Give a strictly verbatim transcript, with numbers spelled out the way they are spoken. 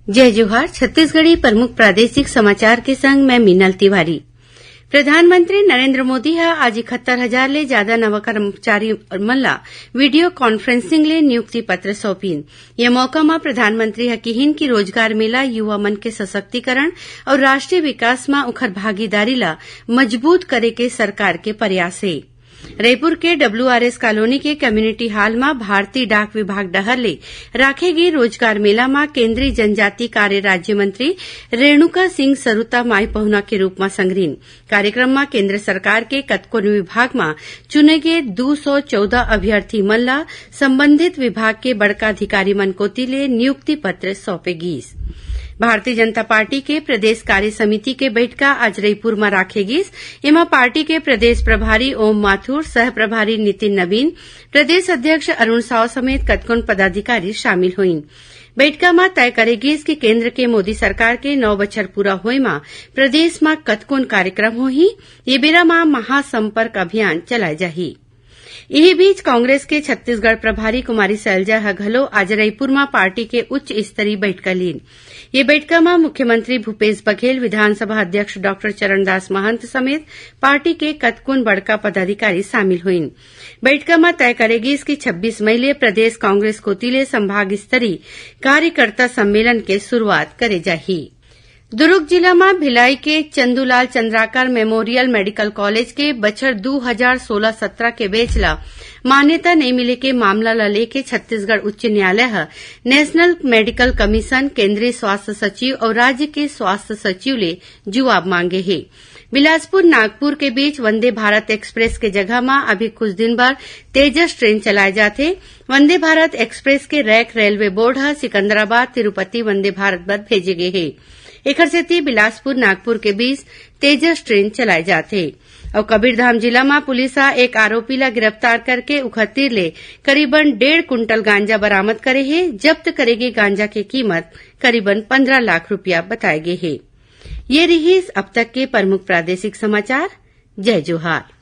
जय जोहार। छत्तीसगढ़ी प्रमुख प्रादेशिक समाचार के संग मैं मीनल तिवारी। प्रधानमंत्री नरेंद्र मोदी ह आज इकहत्तर हजार ले जादा नवा कर्मचारी मन ला वीडियो कॉन्फ्रेंसिंग ले नियुक्ति पत्र सौंपिन। ये मौका म प्रधानमंत्री ह किहिन कि रोजगार मेला युवा मन के सशक्तिकरण अउ राष्ट्रीय विकास म उखर भागीदारी ला मजबूत करे के सरकार के प्रयास हे। रईपुर के डब्ल्यूआरएस कॉलोनी के कम्युनिटी हॉल म भारतीय डाक विभाग डहर ले राखे गे रोजगार मेला म केंद्रीय जनजाति कार्य राज्य मंत्री रेणुका सिंह सरुता माई पहुना के रूप म संघरिन। कार्यक्रम म केंद्र सरकार के कतकोन विभाग म चुने गे दू सौ चौदह अभ्यर्थी मन ला संबंधित विभाग के बड़का अधिकारी मन कोति ले नियुक्ति पत्र सौंपे गीस। भारतीय जनता पार्टी के प्रदेश कार्य समिति के बैठका आज रईपुर म राखे गीस। एमा पार्टी के प्रदेश प्रभारी ओम माथुर, सह प्रभारी नितिन नवीन, प्रदेश अध्यक्ष अरुण साव समेत कतकोन पदाधिकारी शामिल होइन। बैठका म तय करे गीस कि केंद्र के मोदी सरकार के नौ बछर पूरा होए म प्रदेश म कतकोन कार्यक्रम होही। ये बेरा म महासंपर्क अभियान चलाए जाही। इही बीच, कांग्रेस के छत्तीसगढ़ प्रभारी कुमारी सैलजा ह घलो आज रईपुर म पार्टी के उच्च स्तरीय बैठका लीन। ये बैठका म मुख्यमंत्री भूपेश बघेल, विधानसभा अध्यक्ष डॉक्टर चरणदास महंत समेत पार्टी के कतकोन बड़का पदाधिकारी शामिल होइन। बैठका म तय करे गीस कि छब्बीस मई ले प्रदेश कांग्रेस कोति ले संभाग स्तरीय कार्यकर्ता सम्मेलन के शुरुआत करे जाही। दुरूग जिला म भिलाई के Chandulal Chandrakar memorial medical college के बछर दू हजार सोलह सत्रह के बैच ल मान्यता नइ मिले के मामला ल लेके छत्तीसगढ़ उच्च न्यायालय ह नेशनल मेडिकल कमीशन, केंद्रीय स्वास्थ्य सचिव अउ राज्य के स्वास्थ्य सचिव ले जुवाब मांगे हे। बिलासपुर नागपुर के बीच वंदे भारत एक्सप्रेस के जगह म अभी कुछ दिन बर तेजस ट्रेन चलाए जाथे। वंदे भारत एक्सप्रेस के रैक रेलवे बोर्ड ह सिकंदराबाद तिरुपति वंदे भारत बर भेजे गे हे। एखर सेती बिलासपुर नागपुर के बीच तेजस ट्रेन चलाए जाथे। अउ कबीरधाम जिला म पुलिस ह एक आरोपी ला गिरफ्तार करके उखर तीर ले करीबन डेढ़ कुंटल गांजा बरामद करे हे। जब्त करे गे गांजा के कीमत करीबन पंद्रह लाख रुपया बताए गे हे। ये रिहिस अब तक के प्रमुख प्रादेशिक समाचार। जय जोहार।